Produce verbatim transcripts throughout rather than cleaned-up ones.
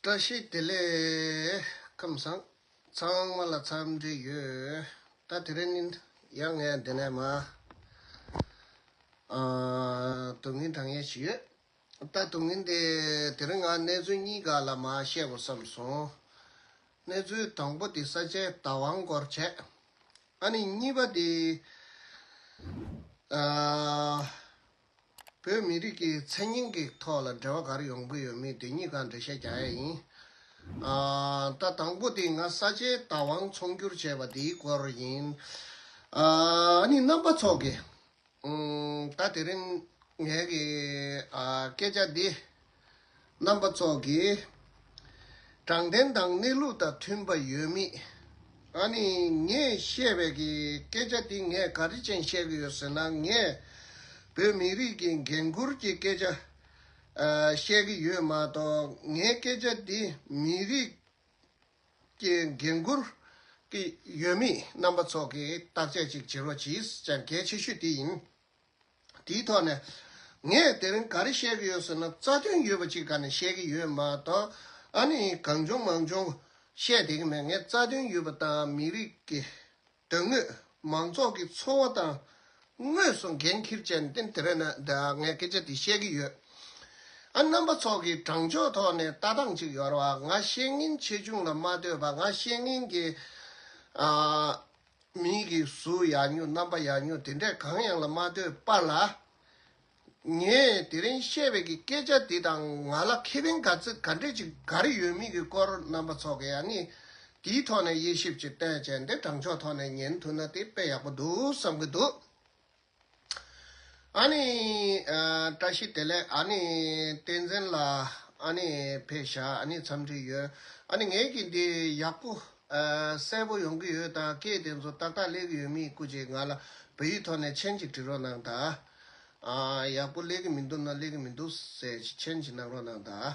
བཀྲ་ཤིས་བདེ་ལེགས། ཁམས་བཟང་། ཚང་མ་ལ་འཚམས་འདྲི་ཡོད། ད་དེ་རིང་ཡང་ངས་འདི་ནས་མ་ཨ་སྡུག་བསྔལ་དྲང་ཡས་ཞིག་ཡོད། ད་སྡུག་བསྔལ་དེ་དེ་རིང་ང་གནས་ཚུལ་གཉིས་ཀ་ལ་མ་བཤད་དགོས་བསམ་སོང་། གནས་ཚུལ་དང་པོ་དེ་ས་ཆའི་བདག་དབང་སྐོར་བྱས། ཨ་ནི་གཉིས་པ་དེ་ཨ་བོད་མི་རིགས་ཀྱི་མཚན་སྙན་གྱི་ཐོག་ལ་འབྲེལ་བ་ག་རེ་ཡོང་གི་ཡོད་མེད་དེ་གཉིས་ཀ་འགྲེལ་བཤད་རྒྱག་ཡ་ཡིན། ཨ་ད་དང་པོ་དེ་ང་ས་ཆའི་བདག་དབང་ཚོང་བསྒྱུར་བྱས་པ་དེའི་སྐོར་ཡིན། ཨ་ནི་རྣམ་པ་ཚོ་གིས་ཨུམ། ད་དེ་རིང་ངའི་གི་ཨ་སྐད་ཆ་འདི་རྣམ་པ་ཚོ་གིས་དྲང་བདེན་དང་གནས་ལུགས་དང་མཐུན་པ་ཡོད་མེད། ཨ་ནི་ངས་བཤད་པའི་གི་སྐད་ཆ་འདི་ངས་ག་རེ་ཅན་བཤད་གི་ཡོད་ཟེར་ན། ངས་བོད་མི་རིགས་ཀྱི་འགན་ཁུར་གྱི་སྐད་ཆ་ཨ་བཤད་གི་ཡོད་མ་གཏོགས། ངའི་སྐད་ཆ་འདི་མི་རིགས་ཀྱི་འགན་ཁུར་གྱི་ཡོད་མེད་རྣམ་པ་ཚོ་གིས་བརྟག་དཔྱད་ཅིག་བྱེད་རོགས་གྱིས་ཀྱང་གལ་ཆེ་ཤོས་དེ་ཡིན། དེའི་ཐོག་ནས་ངས་དེ་རིང་ག་རེ་བཤད་ཀྱི་ཡོད་ཟེར་ན། རྩ་དོན་ཡོད་པ་ཅིག་ག་ནས་བཤད་ཀྱི་ཡོད་མ་གཏོགས། ཨ་ནི་གང་བྱུང་མང་བྱུང་བཤད་བསྡད་ཀྱི་མེད། ངས་རྩ་དོན་ཡོད་པ་དང་མི་རིགས་ཀྱི་དོན་དངོས། མང་ཚོགས་ཀྱི་འཚོ་བ་དང་དངོས་སུ་འགན་འཁྱེར་བྱས་ནས་དེ་རིང་ནས་ད་ངས་སྐད་ཆ་དེ་བཤད་ཀྱི་ཡོད། ཨ་རྣམ་པ་ཚོ་གིས་དྲང་ཕྱོགས་ཐོག་ནས་ལྟ་སྟངས་ཅིག་ཡོད་རེད་བ། ང་བཤད་མཁན་ཆེ་ཆུང་ལ་མ་ལྟོས་པ། ང་བཤད་མཁན་གྱི་ཨ་མིང་གི་གཟུགས་ཡག་ཉོག་རྣམ་པ་ཡག་ཉོག་དེ་འདྲས་གང་ཡང་ལ་མ་ལྟོས་པ་ལ། ངས་དེ་རིང་བཤད་པའི་གི་སྐད་ཆ་འདི་དང་ང་ལ་ཁེ་ཕན་ག་ཚོད་ག་འདྲས་ཅིག་ག་རེ་ཡོད་མེད་ཀྱི་སྐོར་རྣམ་པ་ཚོ་གིས་ཨ་ནི་དེའི་ཐོག་ནས་དབྱེ་ཞིབ་ཅིག་བསྟན་བྱས་འདི་དྲང་ཕྱོགས་ཐོག་ནས་ཉན་ཐུབ་ན་དེ་དཔེ་ཡག་པོ་འདུག་བསམ་གྱི་འདུག། ཨ་ནི་ཨ་བཀྲ་ཤིས་བདེ་ལེགས། ཨ་ནི་བསྟན་འཛིན་ལགས་ཨ་ནི་ཕེབས་ཤག། ཨ་ནི་འཚམས་འདྲི་ཡོད། ཨ་ནི་ངའི་གི་འདི་ཡག་པོ་ཨ་གསལ་པོ་ཡོང་གི་ཡོད་དང་། སྐད་དེ་ཚོ་ཏག་ཏག་སླེབས་ཀྱི་ཡོད་མེད་སྐུ་མཁྱེན་ང་ལ་བོད་ཡིག་ཐོག་ནས་མཆན་ཅིག་བྲིས་རོགས་གནང་དང་། ཨ་ཡག་པོ་སླེབས་ཀྱི་མི་འདུག་ན། སླེབས་ཀྱི་མི་འདུག་ཟེར་མཆན་ཅིག་གནང་རོགས་གནང་དང་།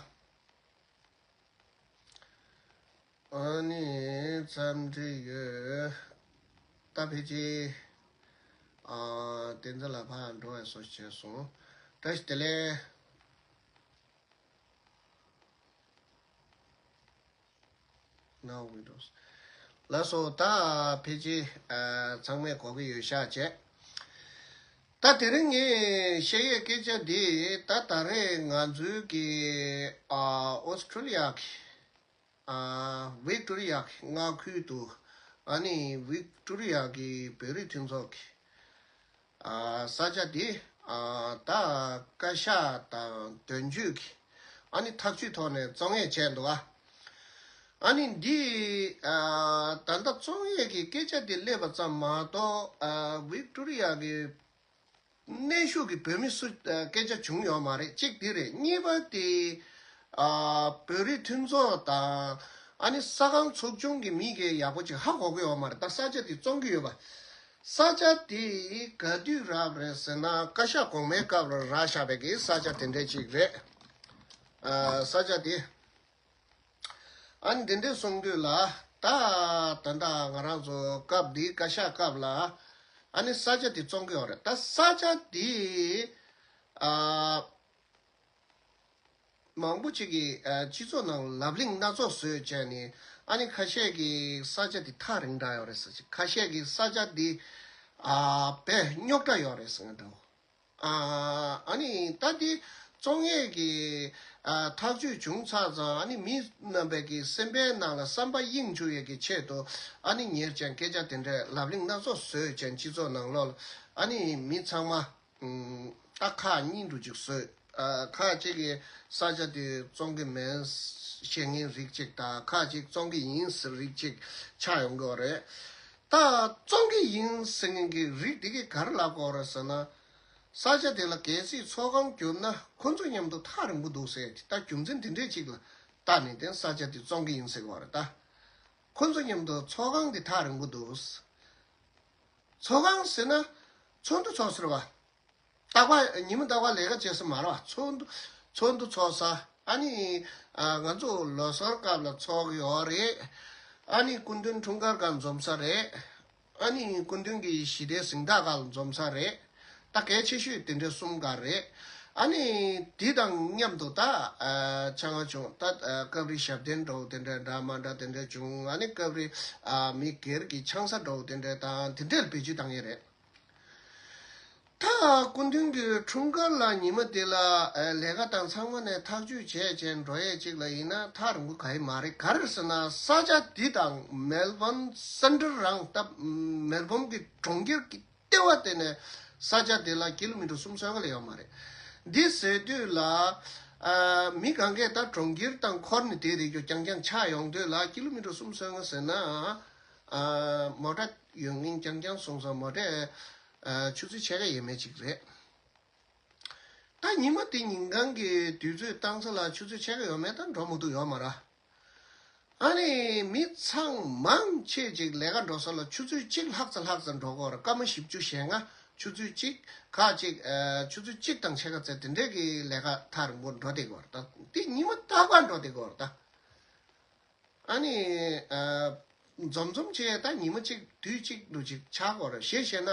ཨ་ནི་འཚམས་འདྲི་ཡོད། ད་ཕལ་ཆེར་ཨ་བསྟན་འཛིན་ལགས་ཕར་འགྲོ་བའི་བཟོ་ཞིག་བྱས་སོང་། བཀྲ་ཤིས་བདེ་ལེགས། Now windows. ལགས་སོ། ད་ཕལ་ཆེར་ཨ་ཚང་མས་གོ་གི་ཡོད་ཤག་བྱས། ད་དེ་རིང་ངས་བཤད་ཡས་སྐད་ཆ་འདི་ད་ད་རེས་ང་ཚོའི་གི་ཨ་ཨོ་སི་ཀྲོ་ལི་ཡ་གི་ཨ་ཝིག་ཏོ་རི་ཡ་གི་མངའ་ཁུལ་དུ། ཨ་ནི་ཝིག་ཏོ་རི་ཡ་གི་བོད་རིགས་མཐུན་ཚོགས་ཀྱི་ཨ་ས་ཆ་འདི་ཨ་ད་བཀའ་ཤག་དང་དོན་གཅོད་ཀྱི་ཨ་ནི་ཐག་གཅོད་ཐོག་ནས་བཙོང་ཡས་བྱས་འདུག་ཨ། ཨ་ནི་འདི་ཨ་ད་ལྟ་བཙོང་ཡས་ཀྱི་སྐད་ཆ་འདི་སླེབས་པ་ཙམ་མ་གཏོགས། ཨ་ཝིག་ཏོ་རི་ཡ་གི་གནས་བཞུགས་ཀྱི་བོད་མི་སུ་ཨ་སྐད་ཆ་བྱུང་ཡོད་མ་རེད། གཅིག་འདི་རེད། གཉིས་པ་དེ་ཨ་བོད་རིགས་མཐུན་ཚོགས་དང་ཨ་ནི་ས་ཁང་ཚོགས་ཆུང་གི་མི་གིས་ཡག་པོ་ཅིག་ཧ་གོ་གི་ཡོད་མ་རེད། ད་ས་ཆ་དེ་བཙོང་གི་ཡོད་པ། ས་ཆ་དེ་ག་དུས་རག་རེད་ཟེར་ན། བཀའ་ཤག་གོང་མའི་སྐབས་ལ་རག་བཞག་པའི་གི་ས་ཆ་དེ་འདྲས་ཅིག་རེད། ཨ་ས་ཆ་དེ། ཨ་ནི་འདི་འདྲས་གསུང་དུས་ལ། ད་ད་ལྟ་ང་རང་ཚོ་སྐབས་འདིའི་བཀའ་ཤག་སྐབས་ལ་ཨ་ནི་ས་ཆ་དེ་བཙོང་གི་ཡོད་རེད། ད་ས་ཆ་དེ་ཨ་མང་པོ་ཅིག་གིས་ཨ་སྤྱི་ཚོགས་ནང་ལབ་གླེང་སྣ་ཚོགས་བཟོས་བྱས་ནས། ཨ་ནི་ཁ་ཤས་ཀྱིས་ས་ཆ་དེ་ཐག་རིང་དྲགས་ཡོད་རེད་ཟེར། ཁ་ཤས་ཀྱིས་ས་ཆ་དེ་ཨ་དཔེ་རྙོག་དྲ་ཡོད་རེད་ཟེར་འདྲ་བོ། ཨ་ཨ་ནི་ད་དེ་བཙོང་ཡས་ཀྱི་ཨ་ཐག་གཅོད་བྱུང་ཚར་ཙང་། ཨ་ནི་མི་རྣམ་པའི་གི་སེམས་པའི་ནང་ལ་བསམ་པ་གཡེང་བཅུག་ཡས་ཀྱི་ཆེད་དུ། ཨ་ནི་ཉེར་ཅན་སྐད་ཆ་དེ་འདྲས་ལབ་གླེང་སྣ་ཚོགས་བཟོས་ཅན་སྤྱི་ཚོགས་ནང་ལོགས་ལ། ཨ་ནི་མི་ཚང་མ་ཨུམ་ད་ཁག་གཉིས་འདྲ་ཅིག་བཟོས། ཨ་ཁག་ཅིག་གིས་ས་ཆ་དེ་བཙོང་གི་མིན་ཟེར་མཁན་རིགས་ཅིག་དང་། ཁག་ཅིག་བཙོང་གི་ཡིན་ཟེར་རིགས་ཅིག་ཆགས་ཡོང་གི་ཡོད་རེད། ད་བཙོང་གི་ཡིན་ཟེར་མཁན་གྱི་རིགས་དེ་གིས་ག་རེ་ལབ་དགོས་རེད་ཟེར་ན། ས་ཆ་དེ་ལ་གལ་སྲིད་ཚོགས་ཁང་བརྒྱབ་ན་ཁོ་ཚོ་མཉམ་དུ་ཐག་རིང་པོ་འདུག་ཟེར། ད་རྒྱུ་མཚན་དེ་འདྲས་ཅིག་ལ་བལྟས་ནས་དེ་ས་ཆ་དེ་བཙོང་གི་ཡིན་ཟེར་གྱི་ཡོད་རེད། ད་ཁོ་ཚོ་མཉམ་དུ་ཚོགས་ཁང་དེ་ཐག་རིང་པོ་འདུག། ཚོགས་ཁང་ཟེར་ན་ཚོགས་འདུ་ཚོགས་ཟེར་བ། རྟག་པར་ཉིན་མོ་རྟག་པར་ལས་ཀ་བྱེད་ས་མ་རེད་བ། ཚོགས་འདུ་ཚོགས་འདུ་ཚོགས་ས། ཨ་ནི་ཨ་ང་ཚོ་ལོ་གསར་སྐབས་ལ་ཚོགས་ཀྱི་ཡོད་རེད། ཨ་ནི་སྐུ་མདུན་འཁྲུངས་སྐར་སྐབས་འཛོམས་ས་རེད། ཨ་ནི་སྐུ་མདུན་གྱི་ཞི་བདེའི་གཟེངས་རྟགས་སྐབས་ལ་འཛོམས་ས་རེད། ད་གལ་ཆེ་ཤོས་དེ་འདྲའི་གསུམ་ཀ་རེད། ཨ་ནི་དེ་དང་མཉམ་དུ་ད་ཨ་ཆང་ང་བྱུང་། ད་ཨ་སྐབས་རེ་ཞབས་བརྟན་འདྲ་བོ་དེ་འདྲ་འདྲ་མ་འདྲ་དེ་འདྲ་བྱུང་། ཨ་ནི་སྐབས་རེ་ཨ་མི་སྒེར་གྱི་ཆང་ས་འདྲ་བོ་དེ་འདྲ་དང་དེ་འདྲ་བེད་སྤྱོད་བཏང་ཡས་རེད། ད་སྐུ་མདུན་གྱི་འཁྲུངས་སྐར་ལ་ཉི་མ་དེ་ལ་ཨ་ལས་ཀ་དང་ཚང་མ་ནས་ཐག་གཅོད་བྱས་བྱས་འགྲོ་ཡས་ཅིག་ལ་ཡིན་ན་ཐག་རིང་པོ་ག་ཡི་མ་རེད། ག་རེ་ཟེར་ན་ས་ཆ་འདི་དང་མེལ་བོན་སེན་ཊར་རང་ད་མེལ་བོན་གྱི་གྲོང་ཁྱེར་གྱི་ལྟེ་བ་དེ་ནས་ས་ཆ་དེ་ལ་ཀི་ལོ་མི་ཊར་གསུམ་བཅོ་ལྔ་ལས་ཡོད་མ་རེད། འདི་ཟེར་དུས་ལ་ཨ་མི་གང་གས་ད་གྲོང་ཁྱེར་དང་འཁོར་ནས་བསྡད་རེད་རྒྱུ་རྐྱང་རྐྱང་ཆགས་ཡོང་དུས་ལ་ཀི་ལོ་མི་ཊར་གསུམ་བཅོ་ལྔ་ཟེར་ན་ཨ་མོ་ཊ་ཡོད་མཁན་རྐྱང་རྐྱང་སོང་ཙང་མོ་ཊས་ཨ་ཆུ་ཚོད་ཕྱེད་ཀ་ཡས་མས་ཅིག་རེད། ད་ཉི་མ་དེ་ཉིན་གང་གི་དུས་ཚོད་བཏང་ས་ལ་ཆུ་ཚོད་ཕྱེད་ཀ་ཡོད་མེད་ད་འགྲོ་མི་ཐུབ་ཡོད་མ་རེད། ཨ་ནི་མི་ཚང་མང་ཆེ་ཅིག་ལས་ཀ་འགྲོ་ས་ལ་ཆུ་ཚོད་གཅིག་ལྷག་ཙམ་ལྷག་ཙམ་འགྲོ་གི་ཡོད་རེད། སྐར་མ་བཞི་བཅུ་ཞེ་ལྔ། ཆུ་ཚོད་གཅིག་ཁག་ཅིག་ཨ་ཆུ་ཚོད་གཅིག་དང་ཕྱེད་ཀ་ཙམ་དེ་འདྲས་ཀྱི་ལས་ཀ་ཐག་རིང་པོ་འགྲོ་བསྡད་ཀྱི་ཡོད་རེད། ད་དེ་ཉི་མ་རྟག་པར་འགྲོ་བསྡད་ཀྱི་ཡོད་རེད་ད། ཨ་ནི་ཨ་འཛོམས་འཛོམས་བྱས་ད་ཉི་མ་གཅིག་དུས་གཅིག་ཏུ་ཅིག་ཆགས་ཀྱི་ཡོད་རེད། གཞི་བྱས་ན་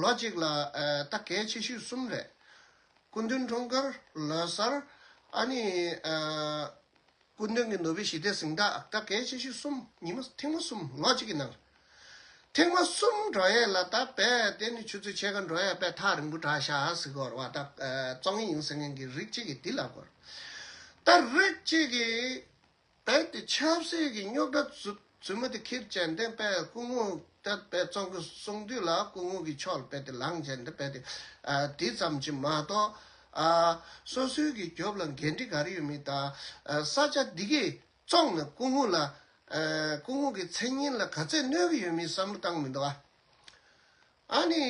ལོ་གཅིག་ལ་ཨ་ད་གལ་ཆེ་ཤོས་གསུམ་རེད། སྐུ་མདུན་འཁྲུངས་སྐར། ལོ་གསར། ཨ་ནི་ཨ་སྐུ་མདུན་གྱི་ནོ་བེལ་ཞི་བདེ་གཟེངས་རྟགས། ད་གལ་ཆེ་ཤོས་གསུམ། ཉི་མ་ཐེངས་མ་གསུམ་ལོ་གཅིག་གི་ནང་། ཐེངས་མ་གསུམ་འགྲོ་ཡས་ལ་ད་རྦད་དེ་ནི་ཆུ་ཚོད་ཕྱེད་ཀ་འགྲོ་ཡས་རྦད་ཐག་རིང་པོ་དྲགས་ཤག་ཟེར་གྱི་ཡོད་རེད་པ། ད་ཨ་བཙོང་གི་ཡིན་ཟེར་མཁན་གྱི་རིགས་གཅིག་གིས་འདི་ལབ་ཀྱི་ཡོད་རེད། ད་རིགས་གཅིག་གིས་རྦད་དེ་ཆབ་སྲིད་ཀྱི་རྙོག་དྲ་རྫུ་རྫུན་མ་དེ་ཁྱེར་བྱས་ནས་རྦད་སྐུ་ངོ་ད་རྦད་བཙོང་གི་གསུང་དུས་ལ་སྐུ་ངོ་གི་ཕྱོགས་ལ་རྦད་དེ་ལངས་བྱས་ནས་རྦད་དེ་ཨ་དེ་ཙམ་གྱིས་མ་གཏོགས་ཨ་སོ་སོའི་གི་རྒྱབ་ལ་འགན་འཁྲི་ག་རེ་ཡོད་མེད་དང་ཨ་ས་ཆ་འདི་གས་བཙོང་ནས་སྐུ་ངོ་ལ་ཨ་སྐུ་ངོ་གི་མཚན་སྙན་ལ་ག་ཚད་གནོད་ཀྱི་ཡོད་མེད་བསམ་བློ་བཏང་མི་འདུག་ཨ། ཨ་ནི་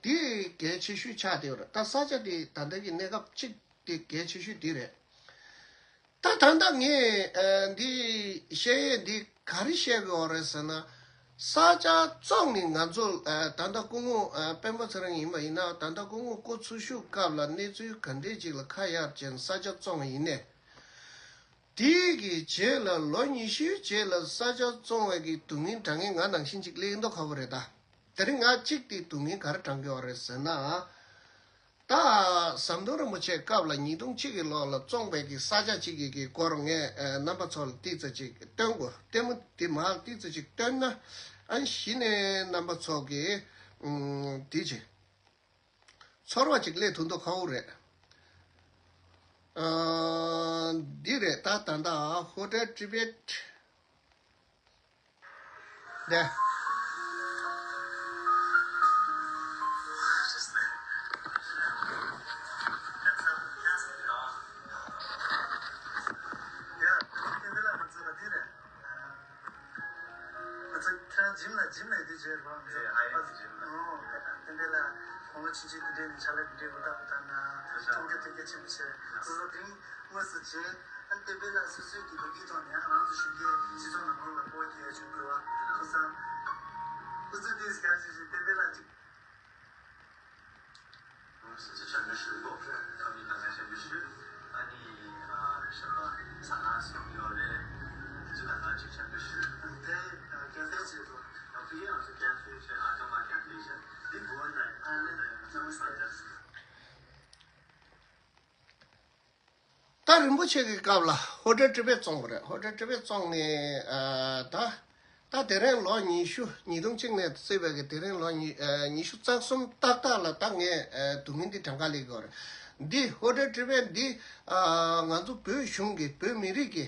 དེ་གལ་ཆེ་ཤོས་ཆགས་བསྡད་ཡོད་རེད། ད་ས་ཆ་དེ་ད་ལྟ་གི་གནས་སྐབས་གཅིག་དེ་གལ་ཆེ་ཤོས་དེ་རེད། ད་ད་ལྟ་ངས་ཨ་འདི་བཤད་ཡས་འདི་ག་རེ་བཤད་དགོས་རེད་ཟེར་ན། ས་ཆ་བཙོང་ནས་ང་ཚོ་ཨ་ད་ལྟ་སྐུ་ངོ་ཨ་སྤེན་པ་ཚེ་རིང་ཡིན་པ་ཡིན་ན་ད་ལྟ་སྐུ་ངོ་སྐུ་འཚོ་བཞུགས་སྐབས་ལ་གནས་ཚུལ་ག་འདྲས་ཅིག་ལ་ཁ་གཡར་བྱས་ནས་ས་ཆ་བཙོང་བ་ཡིན་ནའི། དེའི་གི་རྗེས་ལ་ལོ་ཉི་ཤུའི་རྗེས་ལ་ས་ཆ་བཙོང་བའི་གི་སྡུག་བསྔལ་དྲང་ངེས་ང་ནང་བཞིན་ཅིག་སླེབས་མདོག་ཁ་པོ་རེད་ད། དེ་རིང་ང་གཅིག་དེ་སྡུག་བསྔལ་ག་རེ་དྲང་གི་ཡོད་རེད་ཟེར་ན། ད་ཟམ་གདོང་རིན་པོ་ཆེ་སྐབས་ལ་ཉིས་སྟོང་གཅིག་གི་ལོ་ལ་བཙོངས་པའི་གི་ས་ཆ་གཅིག་གི་གི་སྐོར་ངས་ཨ་རྣམ་པ་ཚོ་ལ་ཏིག་ཙམ་ཅིག་སྟོན་དགོས། ལྟད་མོ་དེ་མར་ཏིག་ཙམ་ཅིག་སྟོན་ན་ཨ་གཞི་ནས་རྣམ་པ་ཚོ་གི་ཨུམ་དེ་ཅིག་ཚོར་བ་ཅིག་སླེབས་ཐུབ་མདོག་ཁ་པོ་རེད། ཨ་འདི་རེད་ད། ད་ལྟ་ཧོ་ཊེལ་ཊི་བེཊ། དེ། ང་ཚོ་ཁྱེད་རང་འཇིམ་ལ་འཇིམ་ལ་དེ་བྱས་རོགས་ཨེ། ཨ་ཡེ་འཇིམ་ལ། ཨོ་བསྟན་པའི་ལ་དགུང་ལོ་ཆུང་ཆུང་དེ་འདྲས་ནས་ཕྱག་ལས་དེ་འདྲས་འུར་ཐག་འུར་ཐག་གནང་། མཐོང་རྒྱ་ཐོས་རྒྱ་ཆེན་པོ་བྱས། སོ་སོ་དེ་རིང་དངོས་སུ་མཇལ། ཨ་བསྟན་པའི་ལ་སོ་སོའི་གི་ལོ་རྒྱུས་ཐོག་ནས་ཨ་རང་ཚོ་གཞོན་སྐྱེས་སྤྱི་ཚོགས་ནང་ལོགས་ལ་སྤོ་རྒྱག་ཆོག་དགོས་པ་ཐུགས་བསམ། ཨུ་ཚུགས་ཏོག་ཙམ་རྒྱག་བྱས་བྱས་བསྟན་པའི་ལ་ཅིག་ད་རིན་པོ་ཆེ་གི་སྐབས་ལ་ཧོ་ཊེལ་ཊི་བེཊ་བཙོངས་པ་རེད། ཧོ་ཊེལ་ཊི་བེཊ་བཙོངས་ནས་ཨ་ད། ད་དེ་རིང་ལོ་ཉི་ཤུ། ཉིས་སྟོང་གཅིག་ནས་བརྩིས་པའི་གི་དེ་རིང་ལོ་ཉི་ཨ་ཉི་ཤུ་རྩ་གསུམ་ཏག་ཏག་ལ་ད་ངས་ཨ་སྡུག་བསྔལ་འདི་གྲངས་ཀ་སླེབས་ཀྱི་ཡོད་རེད། འདི་ཧོ་ཊེལ་ཊི་བེཊ་འདི་ཨ་ང་ཚོ་བོད་གཞུང་གི་བོད་མི་རིགས་ཀྱི་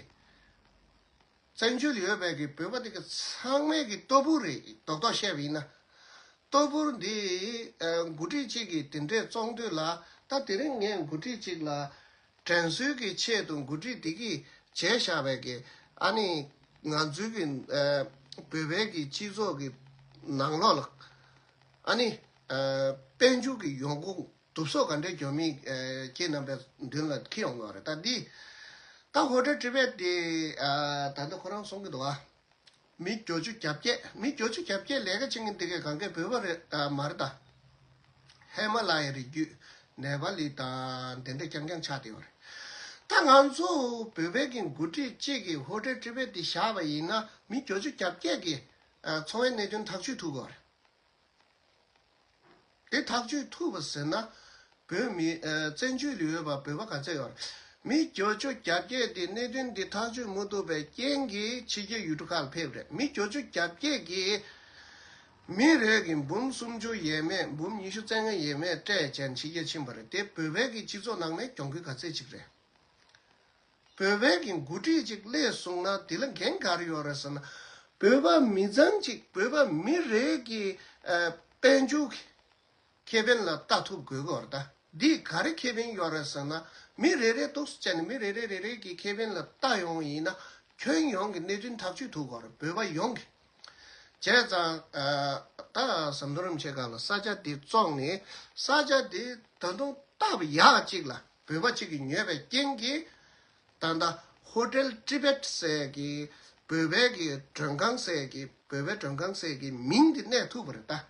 བཙན་བྱོལ་ཡོད་པའི་གི་བོད་པ་དེ་གི་ཚང་མའི་གི་ལྟོ་ཕུག་རེད། རྡོག་རྡོག་བཤད་པ་ཡིན་ན་ལྟོ་ཕུག་འདི་ཨ་འགོ་ཁྲིད་གཅིག་གིས་དེ་འདྲས་བཙོང་དུས་ལ། ད་དེ་རིང་ངས་འགོ་ཁྲིད་གཅིག་ལ་དྲན་གསོའི་གི་ཆེད་དུ་འགོ་ཁྲིད་འདི་གིས་བྱས་བཞག་པའི་གི་ཨ་ནི་ང་ཚོའི་གི་ཨ་བོད་པའི་གི་སྤྱི་ཚོགས་ཀྱི་ནང་ལོགས་ལ་ཨ་ནི་ཨ་དཔལ་འབྱོར་གྱི་ཡོང་ཁུངས་སྡུག་སོགས་ག་འདྲས་འགྱོ་མིན་ཨ་ཁྱེད་རྣམ་པའི་མདུན་ལ་འཁྱེར་ཡོང་གི་ཡོད་རེད། ད་འདི་ད་ཧོ་ཊེལ་ཊི་བེཊ་དེ་ཨ་ད་ལྟ་ཁོ་རང་གསུང་གི་འདུག་ཨ། མི་བརྒྱད་ཅུ་གྱ་བརྒྱད། མི་བརྒྱད་ཅུ་གྱ་བརྒྱད་ལས་ཀ་བྱེད་མཁན་དེ་གས་གང་གས་བོད་པ་རེད་ཨ་མ་རེད་ད། ཧི་མ་ལ་ཡའི་རི་རྒྱུད་ནེ་པ་ལི་དང་དེ་འདྲས་རྐྱང་རྐྱང་ཆགས་བསྡད་ཡོད་རེད། ད་ང་ཚོ་བོད་པའི་གི་འགོ་ཁྲིད་གཅིག་གིས་ཧོ་ཊེལ་ཊི་བེཊ་དེ་བཞག་པ་ཡིན་ན་མི་བརྒྱད་ཅུ་གྱ་བརྒྱད་ཀྱི་ཨ་འཚོ་བའི་གནད་དོན་ཐག་གཅོད་ཐུབ་ཀྱི་ཡོད་རེད། དེ་ཐག་གཅོད་ཐུབ་པ་ཟེར་ན། བོད་མི་ཨ་བཙན་བྱོལ་ལ་ཡོད་པ་བོད་པ་ག་ཚད་ཡོད་རེད། མི་བརྒྱད་ཅུ་གྱ་བརྒྱད་དེ་གནད་དོན་འདི་ཐག་གཅོད་མ་ཐུབ་པའི་རྐྱེན་གྱིས་ཕྱི་རྒྱལ་ཡུལ་གྲུ་ཁག་ལ་ཕེབས་རེད། མི་བརྒྱད་ཅུ་གྱ་བརྒྱད་ཀྱིས་མི་རེ་གིས་འབུམ་སུམ་ཅུ་ཡས་མས། འབུམ་ཉི་ཤུ་རྩ་ལྔ་ཡས་མས་སྤྲད་བྱས་ཕྱི་རྒྱལ་ཕྱིན་པ་རེད། དེ་བོད་པའི་གི་སྤྱི་ཚོགས་ནང་ནས་གྱོང་གུད་ག་ཚད་ཅིག་རེད། བོད་པའི་གི་འགོ་ཁྲིད་ཅིག་སླེབས་སོང་ན་དེ་ལ་འགན་ག་རེ་ཡོད་རེད་ཟེར་ན། བོད་པ་མི་ཚང་གཅིག་བོད་པ་མི་རེ་གི་ཨ་དཔལ་འབྱོར་གྱི་ཁེ་ཕན་ལ་ལྟ་ཐུབ་དགོས་ཀྱི་ཡོད་རེད་ད། འདིས་ག་རེ་ཁེ་ཕན་ཡོད་རེད་ཟེར་ན། མི་རེ་རེ་ཏོག་ཙམ་བྱས་ནས་མི་རེ་རེ་རེ་རེ་གི་ཁེ་ཕན་ལ་ལྟ་ཡོང་བ་ཡིན་ན་ཁྱོན་ཡོངས་ཀྱི་གནད་དོན་ཐག་གཅོད་ཐུབ་ཀྱི་ཡོད་རེད། བོད་པ་ཡོངས་ཀྱི། བྱས་ཙང་ཨ་ད་ཟམ་གདོང་རིན་པོ་ཆེ་སྒང་ལ་ས་ཆ་འདི་བཙོངས་ནས། ས་ཆ་འདི་ད་དུང་སྟབས་ཡག་ཅིག་ལ་བོད་པ་གཅིག་གིས་ཉོས་པའི་རྐྱེན་གྱིས། ད་ལྟ་ཧོ་ཊེལ་ཊི་བེཊ་ཟེར་གྱི་བོད་པའི་གི་མགྲོན་ཁང་ཟེར་གྱི་བོད་པའི་མགྲོན་ཁང་ཟེར་གྱི་མིང་འདི་གནས་ཐུབ་པ་རེད་ད།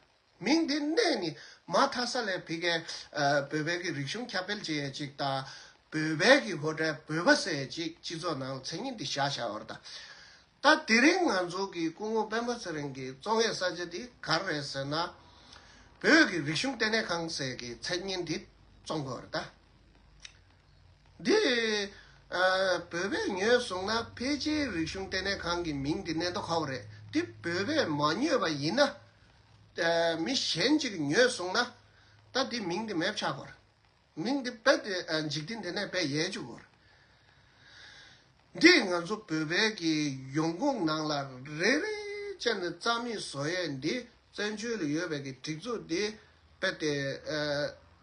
མིང་འདི་གནས་ནས་མ་མཐའ་ས་ལ་ཕ་གིའི་ཨ་བོད་པའི་གི་རིག་གཞུང་ཁྱབ་སྤེལ་བྱེད་ཡས་ཅིག་དང་། བོད་པའི་གི་ཧོ་ཊེལ་བོད་པ་ཟེར་ཡས་ཅིག་སྤྱི་ཚོགས་ནང་མཚན་སྙན་འདི་བཞག་བཞག་པ་རེད་ད། ད་དེ་རིང་ང་ཚོ་གི་སྐུ་ངོ་སྤེན་པ་ཚེ་རིང་གིས་བཙོང་ཡས་ས་ཆ་འདི་ག་རེ་རེད་ཟེར་ན། བོད་ཀྱི་རིག་གཞུང་ལྟེ་གནས་ཁང་ཟེར་གྱི་མཚན་སྙན་འདི་བཙོང་དགོས་རེད་ད། འདི་ཨ་བོད་པས་ཉོས་སོང་ན་ཕལ་ཆེར་རིག་གཞུང་ལྟེ་གནས་ཁང་གི་མིང་འདི་གནས་མདོག་ཁ་པོ་རེད། འདི་བོད་པས་མ་ཉོས་པ་ཡིན་ན། ཨ་མི་གཞན་ཅིག་ཉོས་སོང་ན་ད་འདི་མིང་འདི་མེད་པ་ཆགས་དགོས་རེད། མིང་འདི་རྦད་དེ་ཨ་འཇིག་རྟེན་འདི་ནས་རྦད་ཡལ་བཅུག་དགོས་རེད། འདི་ང་ཚོ་བོད་པའི་གི་ཡོང་ཁུངས་ནང་ལ་རེ་རེ་བྱས་ནས་རྩ་མེད་བཟོ་ཡས་འདི། བཙན་བྱོལ་ལ་ཡོད་པའི་གི་སྒྲིག་འཛུགས་འདི་རྦད་དེ་ཨ་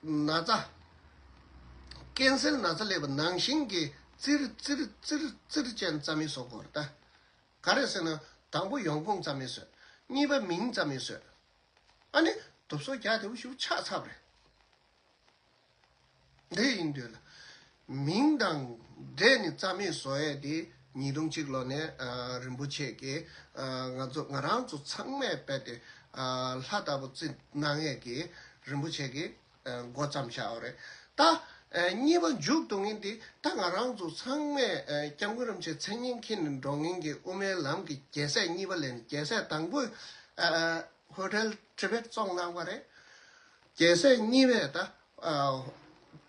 ན་ཚ་ཀན་སར་ན་ཚ་སླེབས་པ་ནང་བཞིན་གྱི་ཙིར་ཙིར་ཙིར་ཙིར་བྱས་ནས་རྩ་མེད་བཟོ་དགོས་རེད་ད། ག་རེ་ཟེར་ན། དང་པོ་ཡོང་ཁུངས་རྩ་མེད་བཟོས། གཉིས་པ་མིང་རྩ་མེད་བཟོས། ཨ་ནི་དུབ་སོ་རྒྱག་བདེ་པོ་ཞེ་པོ་ཆགས་ཚར་བ་རེད། འདི་ཡིན་དུས་ལ། མིང་དང་འབྲེལ་ནས་རྩ་མེད་བཟོ་ཡས་དེ་ཉིས་སྟོང་གཅིག་ལོ་ནས་ཨ་རིན་པོ་ཆེ་གིས་ཨ་ང་ཚོ་ང་རང་ཚོ་ཚང་མས་རྦད་དེ་ཨ་ལྷ་ལྟ་བུ་བརྩི་གནང་ཡས་ཀྱི་རིན་པོ་ཆེ་གིས་ཨ་འགོ་བརྩམས་བཞག་པ་རེད་ད། ཨ་གཉིས་པ་མཇུག་བསྡུ་མཁན་དེ་ད་ང་རང་ཚོ་ཚང་མས་ཨ་སྐྱབས་མགོན་རིན་པོ་ཆེ་མཚན་སྙན་འཁྱེར་ནས་འགྲོ་མཁན་གྱི་དབུ་མའི་ལམ་གྱི་རྒྱལ་སྲས་གཉིས་པ་ལས་ནས་རྒྱལ་སྲས་དང་པོས་ཨ་ཧོ་ཊེལ་ཊི་བེཊ་བཙོང་གནང་བ་རེད། རྒྱལ་སྲས་གཉིས་པས་ད་ཨ་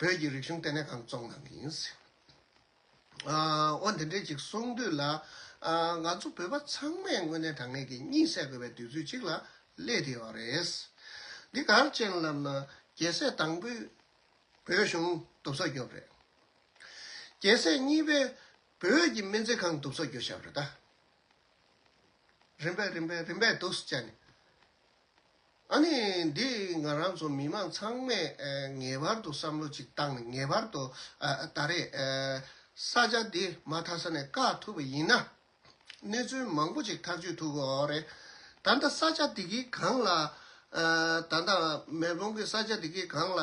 བོད་ཀྱི་རིག་གཞུང་ལྟེ་གནས་ཁང་བཙོང་གནང་གི་ཡིན། ཨ་འོ་འདི་འདྲས་ཅིག་གསུང་དུས་ལ། ཨ་ང་ཚོ་བོད་པ་ཚང་མས་དངོས་གནས་དྲང་གནས་ཀྱི་གཉིད་སད་དགོས་པའི་དུས་ཚོད་ཅིག་ལ་སླེབས་བསྡད་ཡོད་རེད། འདི་ག་རེ་བྱས་ནས་ལབ་ན། རྒྱལ་སྲས་དང་པོས་བོད་གཞུང་དུབ་སོ་རྒྱོབ་རེད། རྒྱལ་སྲས་གཉིས་པས་བོད་ཀྱི་སྨན་རྩིས་ཁང་དུབ་སོ་རྒྱོབ་བཞག་པ་རེད་ད། རིམ་པས་རིམ་པས་རིམ་པས་འདུག་སེ་བྱས་ནས། ཨ་ནི་འདི་ང་རང་ཚོ་མི་མང་ཚང་མས་ཨ་ངེས་པར་དུ་བསམ་བློ་ཅིག་བཏང་ནས། ངེས་པར་དུ་ཨ་ད་རེས་ཨ་ས་ཆ་འདི་མ་མཐའ་ས་ནས་བཀག་ཐུབ་པ་ཡིན་ན། གནས་ཚུལ་མང་པོ་ཅིག་ཐག་གཅོད་ཐུབ་ཀྱི་ཡོད་རེད། ད་ལྟ་ས་ཆ་འདི་གི་སྒང་ལ། ཨ་ད་ལྟ་མེལ་བོན་གྱི་ས་ཆ་འདི་གི་སྒང་ལ་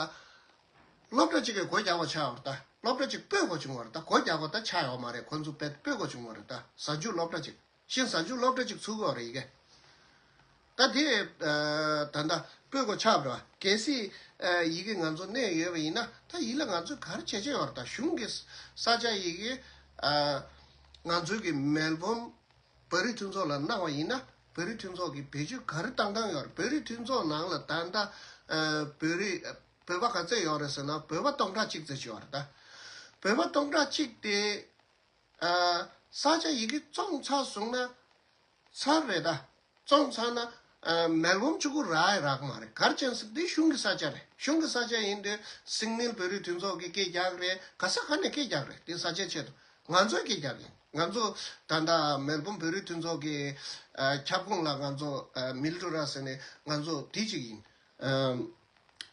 སློབ་གྲྭ་ཅིག་གི་སྒོ་རྒྱག་པ་ཆགས་ཡོད་རེད་ད། སློབ་གྲྭ་ཅིག་སྤོས་དགོས་བྱུང་བ་རེད་ད། སྒོ་རྒྱག་པ་ད་ཆགས་ཡོད་མ་རེད། ཁོ་ཚོ་དཔེ་སྤོས་དགོས་བྱུང་བ་རེད་ད། གཟའ་མཇུག་སློབ་གྲྭ་ཅིག་གཞན་གཟའ་མཇུག་སློབ་གྲྭ་ཅིག་ཚུགས་ཀྱི་ཡོད་རེད་ཡི་གེ། ད་དེ་ཨ་ད་ལྟ་སྤོས་དགོས་ཆགས་པ་རེད་བ། གལ་སྲིད་ཨ་ཡི་གེ་ང་ཚོ་གནས་ཡོད་པ་ཡིན་ན། ད་ཡིན་ལ་ང་ཚོས་ག་རེ་བྱེད་ཆེད་ཡོད་རེད། ད་གཞུང་གི་ས་ཆ་ཡི་གེ་ཨ་ང་ཚོའི་གི་མེལ་བོན་བོད་རིགས་མཐུན་ཚོགས་ལ་གནང་བ་ཡིན་ན། བོད་རིགས་མཐུན་ཚོགས་ཀྱིས་བེད་སྤྱོད་ག་རེ་བཏང་སྟངས་ཡོད་རེད། བོད་རིགས་མཐུན་ཚོགས་ནང་ལ་ད་ལྟ་ཨ་བོད་རིགས་བོད་པ་ག་ཚད་ཡོད་རེད་ཟེར་ན། བོད་པ་སྟོང་ཕྲག་གཅིག་ཙམ་ཅིག་ཡོད་རེད་ད། བོད་པ་སྟོང་ཕྲག་གཅིག་དེ་ཨ་ས་ཆ་ཡི་གེ་བཙོང་ཚར་སོང་ན་ཚར་རེད་ད། བཙོང་ཚར་ན་ཨ་མེལ་བོན་གཅིག་པུ་རག་ཡ་རག་མ་རེད། ག་རེ་བྱས་ཟེར་ན་འདི་གཞུང་གི་ས་ཆ་རེད། གཞུང་གི་ས་ཆ་ཡིན་དུས་སིང་ནལ་བོད་རིགས་མཐུན་ཚོགས་ཀྱིས་སྐད་རྒྱག་གི་རེད། ག་ས་ག་ནས་སྐད་རྒྱག་གི་རེད། འདི་ས་ཆའི་ཆེད་དུ་ང་ཚོས་སྐད་རྒྱག་གི་ཡིན། ང་ཚོ་ད་ལྟ་མེལ་བོན་བོད་རིགས་མཐུན་ཚོགས་ཀྱི་ཨ་ཁྱབ་ཁོངས་ལ་ང་ཚོ་ཨ་མི་ལི་ཊུ་ར་ཟེར་ནས་ང་ཚོ་དེ་གཅིག་ཡིན། ཨ་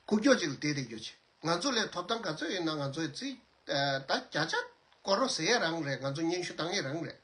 ཁུག་ཀྱོག་ཅིག་ལ་བསྡད་བསྡད་རྒྱུ་ཅིག་ང་ཚོ་ལས་ཐོབ་ཐང་ག་ཚོད་ཡོད་ན་ང་ཚོས་རྩིས་ཨ་ད་བརྒྱ་ཆ་སྐོར་རོ་ཟེར་ཡ་རང་རེད། ང་ཚོ་སྙན་ཞུ་བཏང་ཡ་རང་རེད།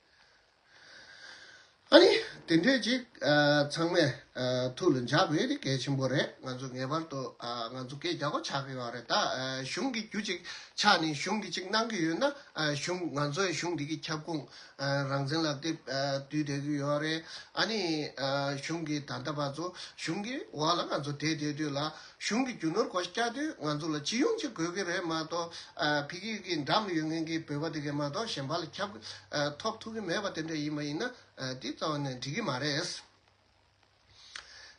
ཨ་ནི་དེ་འདྲས་ཅིག་ཨ་ཚང་མས་ཨ་ཐུགས་ལ་འཇགས་དགོས་དེ་གལ་ཆེན་པོ་རེད། ང་ཚོ་ངེས་པར་དུ་ཨ་ང་ཚོ་སྐད་རྒྱག་དགོས་ཆགས་ཀྱི་ཡོད་རེད། ད་ཨ་གཞུང་གི་རྒྱུ་ཅིག་ཆགས་ནས་གཞུང་གིས་ཅིག་གནང་གི་ཡོད་ན། ཨ་གཞུང་ང་ཚོའི་གཞུང་འདི་གི་ཁྱབ་ཁོངས་ཨ་རང་བཙན་ལག་དེབ་ཨ་བསྡུས་བསྡད་ཀྱི་ཡོད་རེད། ཨ་ནི་ཨ་གཞུང་གིས་ད་ལྟ་བར་དུ་གཞུང་གི་འོག་ལ་ང་ཚོ་བསྡད་བསྡད་དུས་ལ། གཞུང་གི་རྒྱུ་ནོར་སྒོ་བརྒྱབ་དུས་ང་ཚོ་ལ་སྤྱི་ཡོངས་ཅིག་དགོས་ཀྱི་རེད་མ་གཏོགས། ཨ་ཕ་གི་གི་འགྲམ་ལ་ཡོད་མཁན་གྱི་བོད་པ་དེ་གས་མ་གཏོགས་གཞན་པ་ལ་ཁྱབ་ཨ་ཐོབ་ཐུབ་ཀྱི་མེད་པ་དེ་འདྲ་ཡིན་པ་ཡིན་ན། ཨ་དེ་རྩ་བ་ནས་འགྲིག་གི་མ་རེད།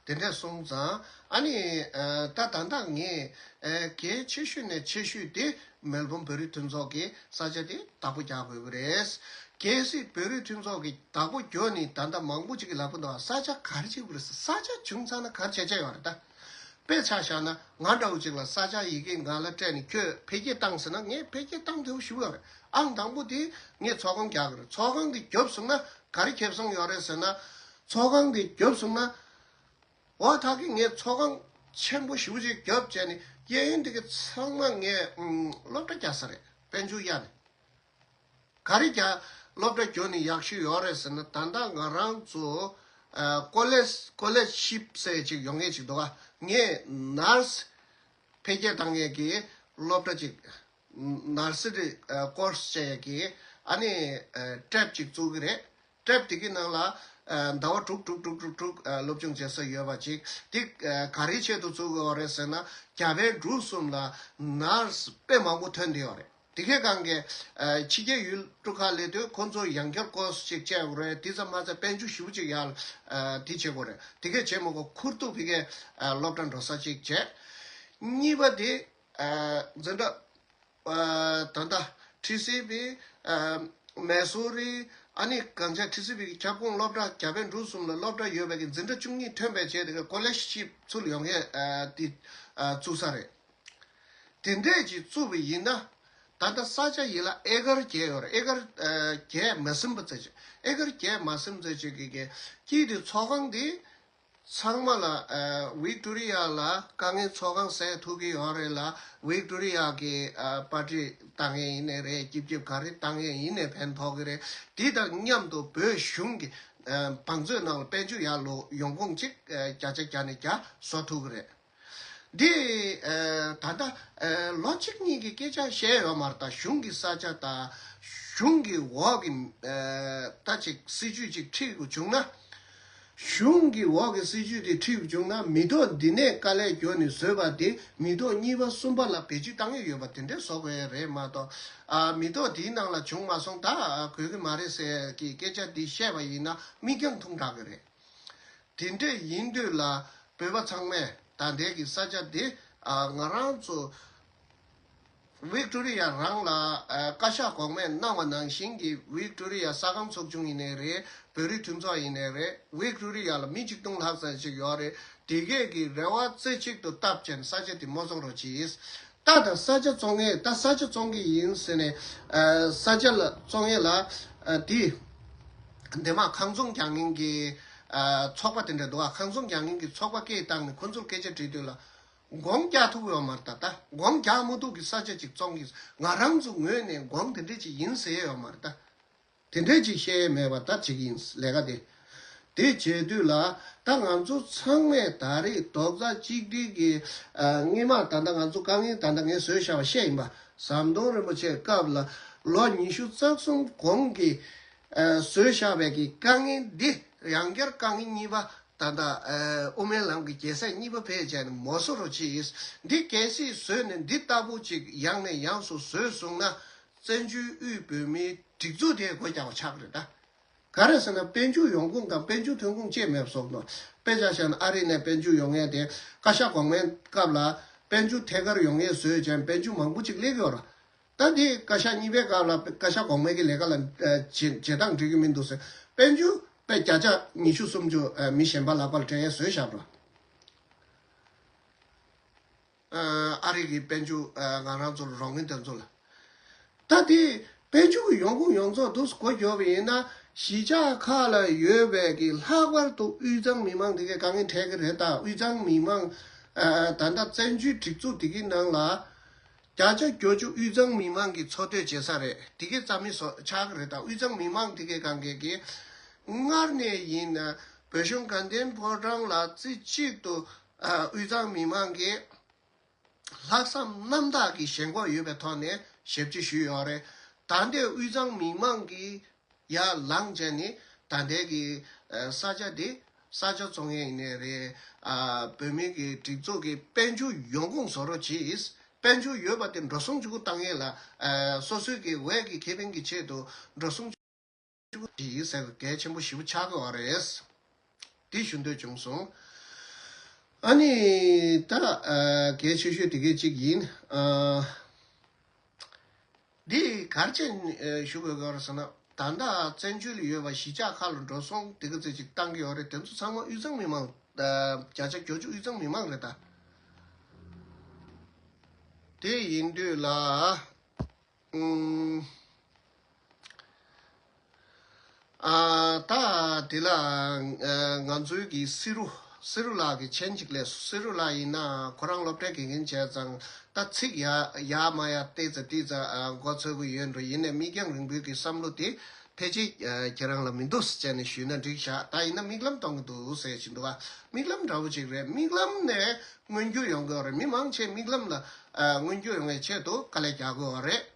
དེ་འདྲས་སོང་ཙང་ཨ་ནི་ད་ད་ལྟ་ངས་གལ་ཆེ་ཤོས་ནས་ཆེ་ཤོས་དེ་མེལ་བོན་བོད་རིགས་མཐུན་ཚོགས་ཀྱི་ས་ཆ་དེ་བདག་པོ་རྒྱག་དགོས་ཀྱི་རེད། གལ་སྲིད་བོད་རིགས་མཐུན་ཚོགས་ཀྱི་བདག་པོ་རྒྱོབ་ནས་ད་ལྟ་མང་པོ་ཅིག་གི་ལབ་ཀྱི་འདུག་ས་ཆ་ག་རེ་བྱེད་དགོས་རེད། ས་ཆ་བྱུང་ཚར་ན་ག་རེ་བྱེད་བྱས་ཡོད་རེད་ད། དཔེ་ཆ་བཞག་ན་ང་འདྲ་བོ་ཅིག་ལ་ས་ཆ་ཡི་གེ་ང་ལ་སྤྲད་ནས་ཁྱོད་འཕེལ་རྒྱས་བཏང་ཟེར་ན་ངས་འཕེལ་རྒྱས་བཏང་ཐུབ་ཞུ་ཡོད་རེད། ཨང་དང་པོ་དེ་ངས་ཚོགས་ཁང་རྒྱག་གི་རེད། ཚོགས་ཁང་དེ་རྒྱོབ་སོང་ན་ག་རེ་ཁེ་བཟང་ཡོད་རེད་ཟེར་ན། ཚོགས་ཁང་དེ་རྒྱོབ་སོང་ན། འོ་ད་གི་ངས་ཚོགས་ཁང་ཆེན་པོ་ཞེ་པོ་ཅིག་རྒྱབ་བྱས་ནས་གཡས་གཡོན་དེ་གི་ཚང་མ་ངས་ཨུམ་སློབ་གྲྭ་རྒྱག་ས་རེད། དཔལ་འབྱོར་གཡར་ནས། ག་རེ་རྒྱག་སློབ་གྲྭ་རྒྱུགས་ནས་ཡག་ཤོས་ཡོད་རེད་ཟེར་ན། ད་ལྟ་ང་རང་ཚོ་ཨ་ཀོ་ལེཇ་ཀོ་ལེཇ་ཤིབ་ཟེར་ཅིག་ཡོང་མཁན་ཅིག་འདུག་ག་ངས་ནར་སི་འཕེལ་རྒྱས་བཏང་མཁན་གྱི་སློབ་གྲྭ་ཅིག་ནར་སི་རི་ཀོར་སི་བྱས་ཀྱི་ཨ་ནི་ཨ་ཊེབ་ཅིག་བཙུགས་ཀྱི་རེད། ཊེབ་དེ་གི་ནང་ལ་ཨ་ཟླ་བ་དྲུག་དྲུག་དྲུག་དྲུག་དྲུག་ཨ་སློབ་སྦྱོང་བྱེད་ས་ཡོད་པ་ཅིག་དེ་ཨ་ག་རེའི་ཆེད་དུ་བཙུགས་ཀྱི་ཡོད་རེད་ཟེར་ན། རྒྱ་བལ་འབྲུག་གསུམ་ལ་ནར་སི་དཔེ་མང་པོ་ཐོན་བསྡད་ཡོད་རེད། དེ་གའི་སྒང་གི་ཨ་ཕྱི་རྒྱལ་ཡུལ་གྲུ་ཁག་སླེབས་དུས་ཁོང་ཚོར་ཡང་བསྐྱར་ཀོར་སི་ཅིག་བྱས་དགོས་རེད། དེ་ཙམ་མ་ཚད་དཔལ་འབྱོར་ཞེ་པོ་ཅིག་ཡར་ཨ་དེ་བྱེད་དགོས་རེད། དེ་གས་བྱེད་མ་དགོས། ཁུར་ཐུག་ཕ་གིའི་ཨ་སློབ་གྲྭ་འགྲོ་ས་ཅིག་བྱས། གཉིས་པ་དེ། ཨ་འཛིན་གྲྭ་ཨ་ད་ལྟ་ཊི་སི་བི་ཨ་མེ་སོ་རི་ཨ་ནི་གངས་ཅན་ཊི་སི་བི་གི་ཁྱབ་ཁོངས་སློབ་གྲྭ་རྒྱ་བལ་འབྲུག་གསུམ་ལ་སློབ་གྲྭ་ཡོད་པའི་གི་འཛིན་གྲྭ་བཅུ་གཉིས་ཐོན་པའི་རྗེས་དེ་ག་ཀོ་ལེཇ་ཤིབ་ཚུར་ཡོང་མཁན་ཨ་དེ་ཨ་བཙུགས་ས་རེད། དེ་འདྲས་ཅིག་བཙུགས་པ་ཡིན་ན། ད་ལྟ་ས་ཆ་ཡིན་ལ་ཨེ་ཀར་བརྒྱད་ཡོད་རེད། ཨེ་ཀར་ཨ་བརྒྱད་མ་ཟིན་པ་ཙམ་ཅིག་ཨེ་ཀར་བརྒྱད་མ་ཟིན་པ་ཙམ་ཅིག་གི་གི་དཀྱིལ་དེ་ཚོགས་ཁང་དེ། ཚང་མ་ལ་ཨ་ཝིག་ཏོ་རི་ཡ་ལ་དཀའ་ངལ་ཚོགས་ཁང་ཟེར་ཐུབ་ཀྱི་ཡོད་རེད་ལ། ཝིག་ཏོ་རི་ཡ་གི་ཨ་པར་ཊི་བཏང་ཡས་ཡིན་ནའི་རེད། སྐྱིབ་སྐྱིབ་ག་རེ་བཏང་ཡས་ཡིན་ནའི་ཕན་ཐོགས་ཀྱི་རེད། དེ་དང་མཉམ་དུ་བོད་གཞུང་གི་ཨ་བང་མཛོད་ནང་ལ་དཔལ་འབྱོར་ཡར་ལོག་ཡོང་ཁུངས་ཅིག་ཨ་བརྒྱ་ཆ་བརྒྱ་ནས་བརྒྱ་བཟོ་ཐུབ་ཀྱི་རེད། འདི་ཨ་ད་ལྟ་ཨ་ལོ་གཅིག་གཉིས་ཀྱི་སྐད་ཆ་བཤད་ཡོད་མ་རེད། ད་གཞུང་གི་ས་ཆ་དང་གཞུང་གི་འོག་གི་ཨ་ད་ཅིག་སྲིད་ཇུས་ཅིག་ཁྲིད་དགོས་བྱུང་ན། གཞུང་གི་འོག་གི་སྲིད་ཇུས་དེ་ཁྲིད་བྱུང་ན། མི་ཐོག་འདི་ནས་དཀའ་ལས་བརྒྱབ་ནས་བཟོས་པ་དེ་མི་ཐོག་གཉིས་པ་གསུམ་པ་ལ་བེད་སྤྱོད་བཏང་ཡས་ཡོད་པ་དེ་འདྲས་བཟོ་དགོས་ཡས་རེད་མ་གཏོགས། ཨ་མི་ཐོག་དེའི་ནང་ལ་བྱུང་མ་སོང་། ད་དགོས་ཀྱི་མ་རེད་ཟེར་གྱི་སྐད་ཆ་འདི་བཤད་པ་ཡིན་ན་མིག་རྒྱང་ཐུང་དྲགས་ཀྱི་རེད། དེ་འདྲས་ཡིན་དུས་ལ་བོད་པ་ཚང་མས་ད་ལྟའི་གི་ས་ཆ་འདི་ཨ་ང་རང་ཚོ་ཝིག་ཏོ་རི་ཡ་རང་ལ་ཨ་བཀའ་ཤག་གོང་མས་གནང་བ་ནང་བཞིན་གྱི་ཝིག་ཏོ་རི་ཡ་ས་ཁང་ཚོགས་ཆུང་ཡིན་ནའི་རེད། བོད་རིགས་མཐུན་ཚོགས་ཡིན་ནའི་རེད། ཝིག་ཏོ་རི་ཡ་ལ་མི་ཆིག་སྟོང་ལྷག་ཙམ་ཞིག་ཡོད་རེད། དེ་གས་ཀྱི་རེ་བ་རྩེ་གཅིག་ཏུ་བཏབ་བྱས་ནས་ས་ཆ་དེ་མོ་བཟོ་རོགས་གྱིས། ད་ད་ས་ཆ་བཙོང་ངེས། ད་ས་ཆ་བཙོང་གི་ཡིན་ཟེར་ནས་ཨ་ས་ཆ་ལ་བཙོང་ཡས་ལ་ཨ་དེ་འདི་མ་ཁང་ཚོང་རྒྱག་མཁན་གྱི་ཨ་ཚོགས་པ་དེ་འདྲ་འདུག་ཨ་ཁང་ཚོང་རྒྱག་མཁན་གྱི་ཚོགས་པ་སྐད་བཏང་ནས་ཁོ་ཚོར་སྐད་ཆ་དྲིས་དུས་ལ་སྒོང་རྒྱག་ཐུབ་ཡོད་མ་རེད། ད་ད་སྒོང་རྒྱག་མི་ཐུབ་ཀྱི་ས་ཆ་ཅིག་བཙོང་གི། ང་རང་ཚོ་ངོས་ནས་སྒོང་དེ་འདྲ་ཅིག་ཡིན་ཟེར་ཡས་ཡོད་མ་རེད་ད། དེ་འདྲའི་ཅིག་བཤད་ཡས་མེད་པ་ད་བྱེད་ཀྱི་ཡིན་ལས་ཀ་དེ། དེ་བྱེད་དུས་ལ་ད་ང་ཚོ་ཚང་མས་ད་རེས་རྡོག་རྩ་གཅིག་སྒྲིལ་གྱིས་ཨ་སྔོན་མ་ད་ལྟ་ང་ཚོ་དཀའ་ངལ་ད་ལྟ་ངས་བཟོས་བཞག་པ་བཤད་ཡིན་པ། ཟམ་གདོང་རིན་པོ་ཆེའི་སྐབས་ལ་ལོ་ཉི་ཤུ་རྩ་གསུམ་གོང་གི་ཨ་བཟོས་བཞག་པའི་གི་དཀའ་ངལ་འདི་ཡང་བསྐྱར་དཀའ་ངལ་གཉིས་པ་ད་ལྟ་ཨ་དབུ་མའི་ལམ་གྱི་རྒྱལ་སྲས་གཉིས་པ་ཕེབས་བྱས་ནས་མོ་བཟོ་རོགས་གྱིས། འདི་གལ་སྲིད་བཟོས་ནས་འདི་ལྟ་བུ་ཅིག་ཡང་ནས་ཡང་དུ་བཟོས་སོང་ན། བཙན་བྱོལ་དབུས་བོད་མིའི་སྒྲིག་འཛུགས་དེ་སྒོ་རྒྱག་པ་ཆགས་ཀྱི་རེད་ད། ག་རེ་ཟེར་ན་དཔལ་འབྱོར་ཡོང་ཁུངས་དང་དཔལ་འབྱོར་ཐོན་ཁུངས་བཅས་མེད་པ་བཟོ་གི་འདུག་དཔེ་ཆ་བཞག་ན་ཨ་རི་ནས་དཔལ་འབྱོར་ཡོང་མཁན་དེ་བཀའ་ཤག་གོང་མའི་སྐབས་ལ་དཔལ་འབྱོར་ཐད་ཀར་ཡོང་མཁན་བཟོས་ཀྱང་དཔལ་འབྱོར་མང་པོ་ཅིག་སླེབས་ཀྱི་ཡོད་རེད། ད་དེ་བཀའ་ཤག་གཉིས་པའི་སྐབས་ལ་བཀའ་ཤག་གོང་མའི་གི་ལས་ཀ་ལ་ཨ་བྱེད་བྱེད་སྟངས་འགྲིག་གི་མི་འདུག་ཟེར། དཔལ་འབྱོར་དཔེ་བརྒྱ་ཆ་ཉི་ཤུ་སུམ་ཅུ་ཨ་མི་གཞན་པ་ལག་པར་སྤྲད་ཡས་བཟོས་བཞག་པ་རེད། ཨ་རི་གི་དཔལ་འབྱོར་ཨ་ང་རང་ཚོར་རོགས་མཁན་དེ་ཚོ་ལ། ད་དེ་དཔལ་འབྱོར་གྱི་ཡོང་ཁུངས་ཡོངས་རྫོགས་འདུག་སྒོ་རྒྱོབ་པ་ཡིན་ན་གཞིས་ཆགས་ཁག་ལ་ཡོད་པའི་གི་ལྷག་པར་དུ་དབུས་གཙང་མི་མང་དེ་གའི་དཀའ་ངལ་འཕྲད་ཀྱི་རེད། ད་དབུས་གཙང་མི་མང་ཨ་ད་ལྟ་བཙན་བྱོལ་སྒྲིག་འཛུགས་དེ་གི་ནང་ལ་བརྒྱ་ཆ་བརྒྱད་ཅུ་དབུས་གཙང་མི་མང་གི་འཚོ་སྡོད་བྱེད་ས་རེད། དེ་གའི་རྩ་མེད་བཟོ་ཆགས་ཀྱི་རེད། ད་དབུས་གཙང་མི་མང་དེ་གའི་སྒང་གའི་གི་སྔར་ནས་ཡིན་ན་བོད་གཞུང་དགའ་ལྡན་ཕོ་བྲང་ལ་རྩེ་གཅིག་ཏུ་ཨ་དབུས་གཙང་མི་མང་གི་ལྷག་བསམ་རྣམ་དག་གིས་ཞེན་ཁོག་ཡོད་པའི་ཐོག་ནས་ཞབས་ཕྱི་ཞུས་ཡོད་རེད། ད་ལྟའི་དབུས་གཙང་མི་མང་གིས་ཡར་ལངས་བྱས་ནས་ད་ལྟའི་གི་ཨ་ས་ཆ་འདི་ས་ཆ་བཙོང་ཡས་ཡིན་ནའི་རེད། ཨ་བོད་མི་གི་སྒྲིག་འཛུགས་ཀྱི་དཔལ་འབྱོར་ཡོང་ཁུངས་བཟོ་རོགས་གྱིས། དཔལ་འབྱོར་ཡོད་པ་དེ་འགྲོ་སོང་གཅིག་པུ་བཏང་ཡས་ལ་ཨ་སོ་སོའི་གི་འོས་ཀྱི་ཁེ་ཕན་གྱི་ཆེད་དུ་འགྲོ་སོང་གཅིག་པུ་བྱེད་ཡིན་ཟེར་གལ་ཆེན་པོ་ཞེ་པོ་ཆགས་ཀྱི་ཡོད་རེད། དེ་ཞུ་འདོད་བྱུང་སོང་། ཨ་ནི་ད་ཨ་གལ་ཆེ་ཤོས་དེ་གའི་གཅིག་ཡིན། ཨ་འདི་ག་རེ་བྱས་ཨ་ཞུ་དགོས་ཀྱི་ཡོད་རེད་ཟེར་ན། ད་ལྟ་བཙན་བྱོལ་ལ་ཡོད་པ་གཞིས་ཆགས་ཁག་ལ་འགྲོ་སོང་དེ་ག་ཚོད་ཅིག་བཏང་གི་ཡོད་རེད། དེ་ཚོ་ཚང་མ་དབུས་གཙང་མི་མང་། ཨ་བརྒྱ་ཆ་བརྒྱད་ཅུ་དབུས་གཙང་མི་མང་རེད་ད། དེ་ཡིན་དུས་ལ། ཨུམ། ཨ་ད་དེ་ལ་ཨ་ང་ཚོའི་གི་བསེ་རུ། བསེ་རུ་ལགས་ཀྱི་མཆན་ཅིག་སླེབས་སོང་། བསེ་རུ་ལགས་ཡིན་ན་ཁོ་རང་སློབ་གྲྭའི་དགེ་རྒན་བྱས་ཙང་ད་ཚིག་ཡ་ཡ་མ་ཡ་ཏོག་ཙམ་ཏོག་ཙམ་ཨ་མགོ་ཚོད་ཀྱི་ཡོད་འགྲོ། ཡིན་ནའི་མིག་རྒྱང་རིང་པོའི་གི་བསམ་བློ་དེ་ཕལ་ཆེར་ཨ་ཁྱེད་རང་ལ་མི་འདུག་ཟེར་བྱས་ནས་ཞུས་ན་འགྲིག་ཤག་ད་ཡིན་ན་མིག་ལམ་གཏོང་གི་འདུག་ཟེར་བཞིན་འདུག་ག་མིག་ལམ་འདྲ་བོ་ཅིག་རེད། མིག་ལམ་ནས་མངོན་འགྱུར་ཡོང་གི་ཡོད་རེད། མི་མང་ཆེ་མིག་ལམ་ལ་ཨ་མངོན་འགྱུར་ཡོང་བའི་ཆེད་དུ་དཀའ་ལས་རྒྱག་གི་ཡོད་རེད།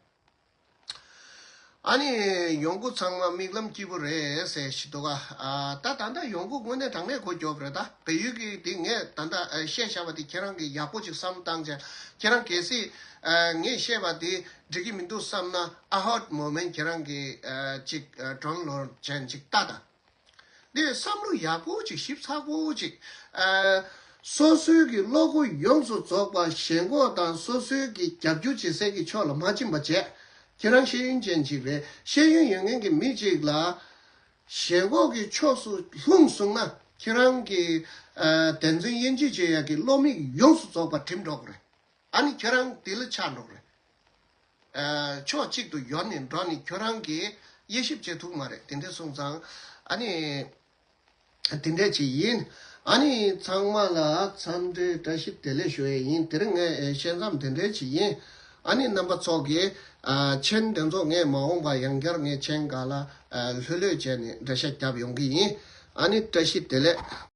ཨ་ནི་ཡོང་སྒོ་ཚང་མ་མིག་ལམ་སྐྱིད་པོ་རེད་ཟེར་བཞིན་འདུག་ག་ཨ་ད་ད་ལྟ་ཡོང་སྒོ་དངོས་གནས་དྲང་གནས་གོ་རྒྱོབ་རེད། ད་བལ་ཡུལ་གྱི་དེ་ངས་ད་ལྟ་ཨ་བཤད་བཞག་པ་དེ་ཁྱེད་རང་གིས་ཡག་པོ་ཅིག་བསམ་བློ་བཏང་བྱས། ཁྱེད་རང་གལ་སྲིད་ཨ་ངས་བཤད་པ་དེ་འགྲིག་གི་མི་འདུག་བསམ་ན། ཨ་ཧོ་མོ་མེན་ཁྱེད་རང་གིས་ཨ་ཅིག་ཨ་ཌའོན་ལོཌ་བྱས་ཅིག་ལྟ་དང་། འདི་བསམ་བློ་ཡག་པོ་ཅིག་ཞིབ་ཚགས་པོ་ཅིག་ཨ་སོ་སོའི་གི་བློ་སྒོ་ཡོངས་སུ་རྫོགས་པ་ཞེན་ཁོག་དང་སོ་སོའི་གི་རྒྱབ་སྐྱོར་བྱེད་སའི་གི་ཕྱོགས་ལ་མ་ཕྱིན་པ་བྱས། ཁྱེད་རང་ཤེས་ཡོན་ཅན་ཅིག་རེད། ཤེས་ཡོན་ཡོད་མཁན་གྱི་མི་ཅིག་ལ་ཞེན་ཁོག་གི་ཕྱོགས་སུ་ལྷུང་སོང་ན། ཁྱེད་རང་གི་ཨ་བདེན་རྫུན་དབྱེ་འབྱེད་བྱེད་ཡག་གི་བློ་མིག་ཡོངས་སུ་རྫོགས་པ་བསྒྲིམས་འགྲོ་གི་རེད། ཨ་ནི་ཁྱོད་རང་དེ་ལ་ཆགས་འགྲོ་གི་རེད། ཨ་ཕྱོགས་གཅིག་ཏུ་ཡོར་ནས་འགྲོ་ནས་ཁྱོད་རང་གིས་དབྱེ་ཞིབ་བྱེད་ཐུབ་མ་རེད། དེ་འདྲ་སོང་ཙང་ཨ་ནི་དེ་འདྲ་ཅིག་ཡིན། ཨ་ནི་ཚང་མ་ལ་འཚམས་འདྲི་བཀྲ་ཤིས་བདེ་ལེགས་ཞུ་ཡས་ཡིན། དེ་རིང་ངས་བཤད་མཚམས་དེ་འདྲ་ཅིག་ཡིན། ཨ་ནི་རྣམ་པ་ཚོ་གིས་ཨ་མཆན་དེ་ཚོ་ངས་མ་འོངས་པ་ཡང་བསྐྱར་ངས་མཆན་སྒང་ལ་ཨ་ལྷོད་ལྷོད་བྱས་ནས་འགྲེལ་བཤད་བརྒྱབ་ཡོང་གི་ཡིན། ཨ་ནི་བཀྲ་ཤིས་བདེ་ལེགས།